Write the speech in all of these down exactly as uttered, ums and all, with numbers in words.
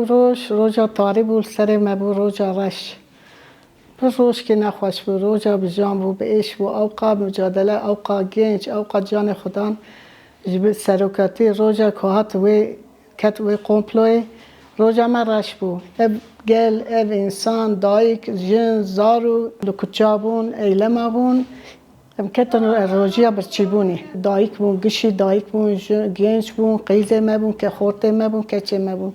Roj, roja tarî bû, li serê me bû roja reş. Pir rojkê nexweş bû, roja bijan bû, bi êş bû, ewqa mucadele, ewqa genç, ewqa canê xwe dan ji bi serokatî, roja ku hat wê ket wê komployê, roja me reş bû. Ev gel, ev însan, dayik, jin, zarok li kuça bûn, eylema bûn. Em ketin rojiya birçîbûnê. Dayik bûn, gişî dayik bûn, ji, genç bûn, qîzê me bûn, ke xortê me bûn, keçê me bûn.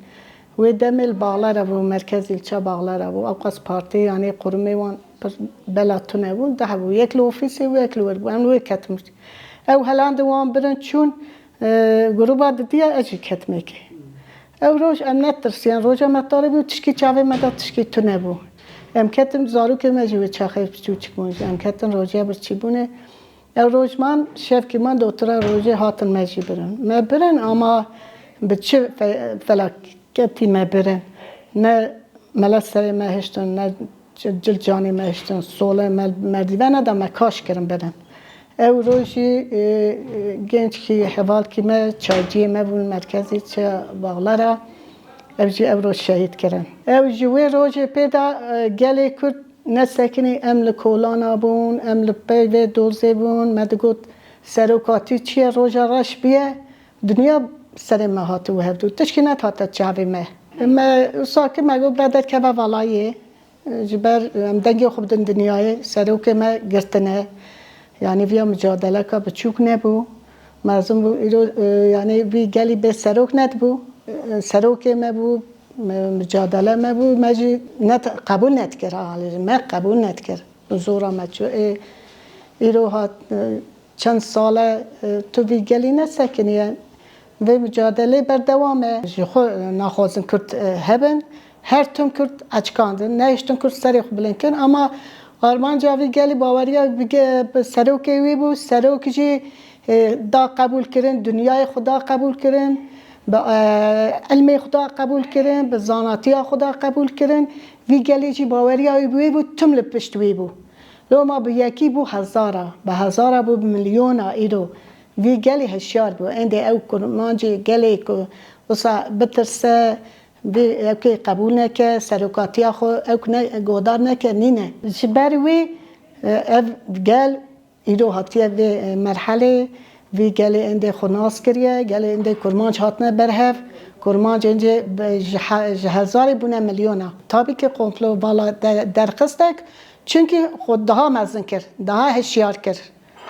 Wê demê li Bağlara bû, merkez îlçe Bağlara bû. Ewqas partî, yanî qurumê wan pir bela tune bûn. Deh bû, yek li ofîsê bû, yek li wir bû. Em li wê ketin. Ew helandin wan birin çûn, e, gruba didiya ez jî ketimê kê. Ew roj em netirsiyan, roja me tarî bû, tişkî çavê me de tişkî tune bû. Em ketin, zarokê me jî wê çaxê piçûçik bûn jî. Em ketin rojiya birçîbûnê. Ew roj man, şevkî man, dotira rojê hatin me jî birin. Me birin ama bi çi fe-, felaketî me birin? Ne mele serê me hiştin, ne cil canê me hiştin, solê me merdîvene de me kaş kirin birin. Ew rojî, e, e, gençkî hevalkî me, çayciyê me bûn, merkezî çi Bağlara, ew jî ew roj şehîd kirin. Ew ji wê rojê pê de, e, gelê Kurd nesekinî, em li kolana bûn, em li peyvê dozê bûn, me digot, serokatî çi ye, roja reş biye, dinya serê me hatiye hevdû, tişkî nedihate çavê me. Me wisa kir, me got, bira derkeve valayê. Ji ber em dengê xwe bidin dinyayê, serokê me girtine. Yanî viya mucadeleka biçûk nebû. Mezin bû îro, e, yanî vî gelî bê serok nedibû. E, serokê me bû, me, mucadele me bû, me jî net-, qebûl nedikir, ha, me qebûl nedikir. Zora me çû. Ê, îro hat, e, Çend sal e, e, tu vî gelî nesekiniye. Vê mucadelê berdewam e. Ji xwe, e, naxwazin Kurd, e, hebin. Her tim Kurd eçkandin. Nehiştin Kurd serê xwe bilind kin. Ama armanca vî gelî baweriya bi ge-, bi serokê wî bû. Serok jî, e, da qebûl kirin, dinyayê xwe da qebûl kirin, bi, e, ilmê xwe da qebûl kirin, bi zanatiya xwe da qebûl kirin. Vî gelî jî baweriya wî bi wê bû, tim li pişt wî bû. Loma bi yekî bû hezara, bi hezara bû bi milyona îro. Vî gelî hişyar bû. Endê ew kurmancê gelê ku wisa bitirse, vî ew kê qebûl neke, serokatiya xwe ew ne, guhdar neke, nîne. Ji ber wî, e, ev gel îro hatiye vê, e, merhelê, vî gelê endê xwe nas kiriye, gelê endê kurmanc hatine berhev, kurmanc endê be-, ji he-, ji hezarê bûne milyona. Tabî ki komplo vala de-, derxistek, Çimkî xwe daha mezin kir, daha hişyar kir.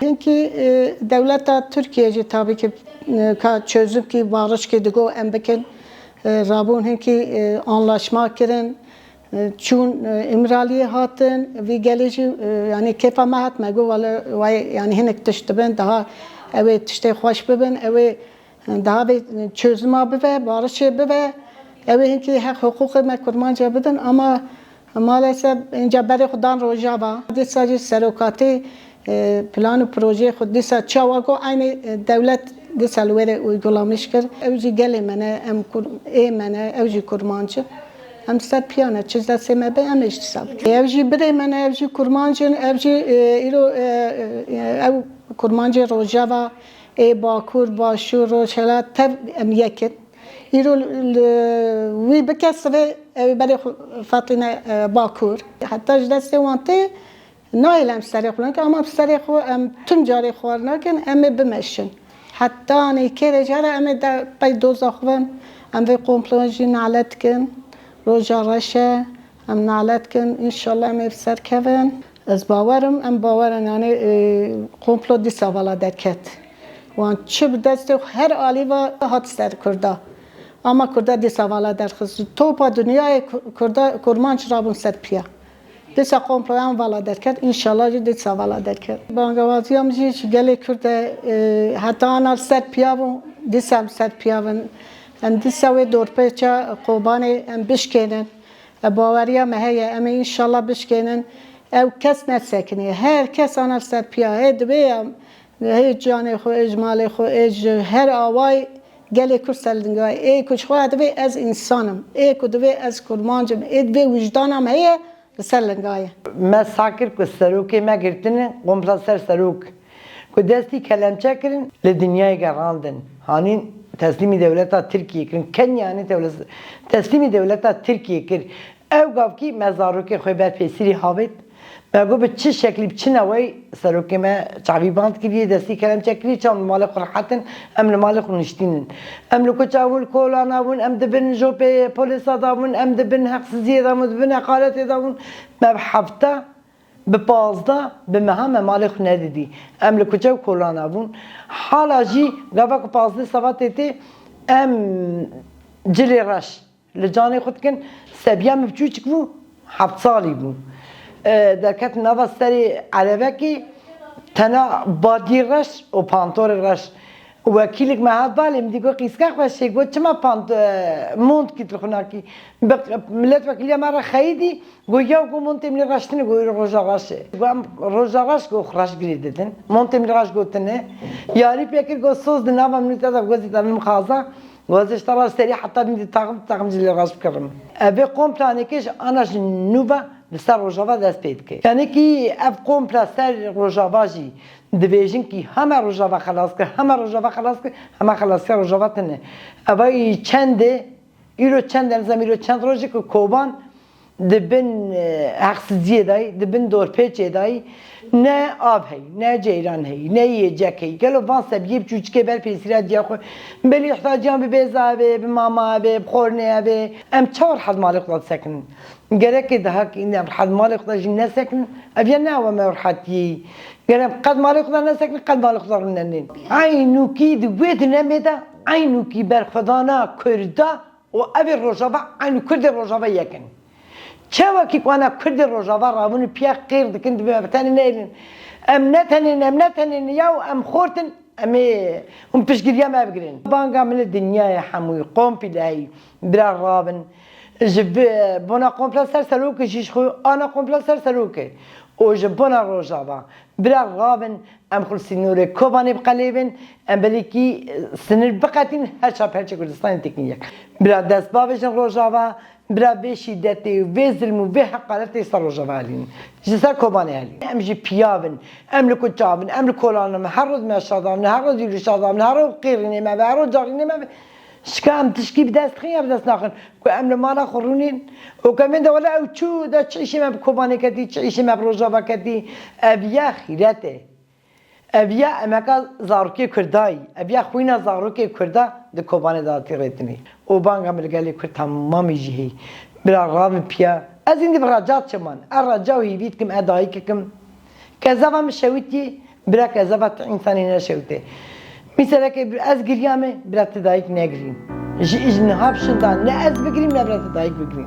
Hinkî, e, dewleta Tirkiye jî tabî ki, e, ka çözümkî, barişkî digo em bikin, e, rabûn hinkî, e, anlaşma kirin, e, çûn, e, Îmraliyê hatin, vî gelê jî, e, yanî kêfa me hat me got, wele, wayê, yanî hinek tişt dibin, daha ew ê tiştê xweş bibin, ew ê Daha vê çözüma bive, barişê bive. Ew ê hinkî heq hiqûqê me kurmanca bidin, ama maalesef înca berê xwe dan Rojava. Dîsa jî serokatî, e, plan û projeyê xwe dîsa çawa ku eynî, e, dewlet dîsa li wê re uygulamiş kir. Ew jî gelê me ne, em kur-, ê me ne, ew jî kurmanc in. Em ser piya ne, çi destê me be, em ê ji dîsa bikin. Ew jî birê me ne, ew jî kurmanc in, ew jî, e, îro, e, e, ew kurmancê Rojava, ê Bakur, Başûr, Rojhilat tev em yek in. Îro li, li wî bike sivê ew ê berê xwe feqîne, e, Bakur. Heta ji destê wan tê nayê em serê xwe nakin, ama serê xwe em tim carê xwar nakin, em ê bimeşin. Heta nêkê re jara em ê de pey doza xwe bin, em vê komployan jî nalet kin. Roja reş e, em nalet kin, înşallah em ê bi ser kevin. Ez bawer im, em bawer in, yanî, e, komplo dîsa vala derket. Wan çi bi destê xwe her alî ve hat ser Kurda. Ama Kurda dîsa vala derxist. Topa dinyayê Ku-, Kurda, Kurmanc rabûn ser piya. Dîsa komployan vala derket, înşallah jî dîsa vala derket. Bangewaziya min jî ji gelê Kurd e, e, heta ana li ser piya bûn, dîsa em ser piya bin. Em dîsa wê dorpêça Kobanê em bişkênin. E, baweriya me heye, em ê înşallah bişkênin. Ew kes nesekiniye. Her kes ana li ser piya. Hê divê em, hê canê xwe, hê ji malê xwe, hê ji her awayî gelê Kurd ser lingayê. Ê ku ji xwe divê ez însan im. Ê ku divê ez kurmanc im. Ê divê wijdana me heye, li ser lingayê. Me sah kir ku serokê me girtine, kompla ser serok. Ku destî kelemçe kirin, li dinyayê gerandin. Hanîn Teslîmî dewleta Tirkiyê kirin. Kenyanê dewlet-, teslîmî dewleta Tirkiyê kir. Ew gavkî me zarokê xwe ber pêsîrî havêt. Me got bi çi şeklî, bi çi newey serokê me çavî band kiriye, destî kelemçe kiriye, çawa em li malê xwe rehet in, em li malê xwe niştîn in. Em li kuça bûn, kolana bûn, em dibin jopê polîsa da bûn, em dibin heqsiziyê da bûn, dibin heqaretê da bûn. Me bi hefta, bi pazdeh, bi meha me malê xwe nedidî. Em li kuçe û kolana bûn. Hala jî gava ku pazdeh Sebatê tê, em cilê reş li canê xwe dikin. Sebiya min biçûçik bû, heft salî bû. E, derket nava serê erebekê, tena badî reş û pantorê reş. Wekîlik me hat balê, min dî got, qîska xweş e, got, çima pant-, e, mont kî tu xwe nakî? Bi-, miletwekîliya me re xeyidî, got, ya, got, montê min reş tine, got, îro roja reş e. Got, em roja reş, got, xwe reş girê didin. Montê min reş, got, tine. Yarî pê kir, got, soz di nava min û te de, gozê te min xaza. Got, ez ji te re serî heta min dî taxim, taxim cilê reş bikirim. Ev ê komplanê kê ji ana ji nû ve li ser Rojava dest pê dike. Yanî kî ev kompla ser Rojava jî dibêjin kî heme Rojava xelas kir, heme Rojava xelas kir, heme xelaskiya Rojava tine. Eva î çend e, îro çend e, nizam îro çend rojê ku Koban di bin, e, heqsiziyê de yî, di bin dorpêçê de yî, ne av heyî, ne ceyran heyî, ne yiyecek heyî. Gelo van sebiyê biçûçikê ber pêsîra diya xwe, belî ihtiyaciyan bi bêza be, bi mama be, bi xornê be. Em çawa rehet malê xwe de disekinin? Gerek e daha ki em rehet malê xwe de jî nesekinin. Ev ya ne ew me rehetiyê. Ger em qet malê xwe de nesekinin, qet malê xwe de rûnenên. Eynûkî di wê dinemê de, eynûkî berxwedana Kurda û ev ê Rojava, eynû Kurdê Rojava yek in. Çawa ki ku ana Kurdê Rojava rabûn û piya qêr dikin, dibê me bi tenê neyrin. Em ne tenê ne, em ne tenê ne ya û em xort in. Em ê hûn piştgiriya me bigirin. Banga min li dinyayê hemûyî, kompîleyî, bira rabin. Ji bi-, bona kompla ser serokê jî ji xwe, ana kompla ser serokê. Û ji bona Rojava. Bira rabin, em xwe li sînorê Kobanê biqelêbin, em belê kî, e, sinir biqetîn, her çar perçê Kurdistanê têkin yek. Bira dest bavêjin Rojava, Bira vê şîdetê û vê zilm û vê heqaretê ser Rojava helînin. Ji ser Kobanê helînin. Em jî piya bin, em li kuça bin, em li kolana bin, her roj me şada bin, her roj yûrî şada bin, her roj qêrînê me be, her roj carînê me be. Şika em tişkî bi dest xin ya bi dest naxin. Ku em li mala xwe rûnên. Û kemên de wele ew çû de çi îşê me bi Kobanê ketî, çi îşê me bi Rojava ketî. Ev ya xîret e. Ev ya emeka zarokê Kurda yî, ev ya xwîna zarokê Kurda di Kobanê de hatî rêtinê. Û banga min li gelê Kurd temamî jî heyî. Bira ravin piya. Ez îndî bi reca çiman. Ez reca û hîvî dikim, ez dayikek im. Kezava min şewitî, bira kezava ti însanî neşewite. Mîselekê ez giriyame, bira ti dayik negirîn. Ji, ji niha bi şinda ne ez bigirîm, ne bira ti dayik bigirîn.